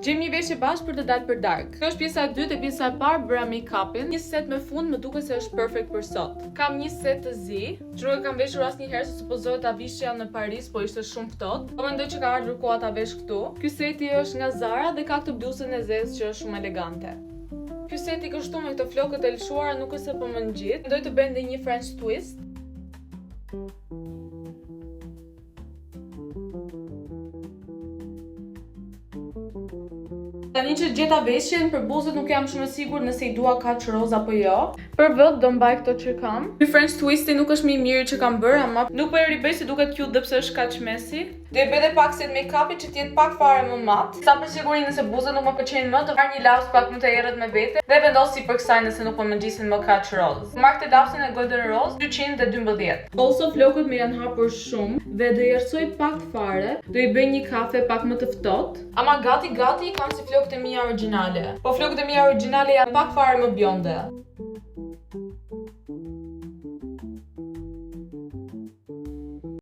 Gjejmë një veshje bashkë për të dalë për darkë. Kjo është pjesa e dytë e pjesa e parë bëra make-upin. Një set me fund më duket se është perfect për sot. Kam një set të zi, që nuk e kam veshur asnjëherë se supozohet ta vishja në Paris, po ishte shumë ftohtë. Po mendoj që ka ardhur koha ta vesh këtu. Ky seti është nga Zara dhe ka këtë bluzën e zezë që është shumë elegante. Ky seti kështu me këto flokët e lëshuara nuk është se po më ngjit. Mendoj të bëj ndonjë French twist. Tani që gjeta veshjen, për buzët nuk jam shumë e sigurt nëse i dua kaq roz apo jo. Për vëth do mbaj këto që kam. Ky French twisti nuk është më i miri që kam bërë, ama nuk po e ribëj se duket cute dhe pse është kaq messy. Do i bëj edhe pak set make-upi që të jetë pak fare më mat. Sa për siguri nëse buzët nuk më pëlqejnë më, do marr një laps pak më të errët me vete dhe vendos si për kësaj nëse nuk po më ngjisin më kaq roz. Marr këtë lapsin e Golden Rose 212. Also flokët më janë hapur shumë dhe do i errësoj pak fare. Do i bëj një kafe pak më të ftohtë. Ama gati gati i kam si flokët e mia origjinale. Po flokët e mia origjinale janë pak fare më bjonde.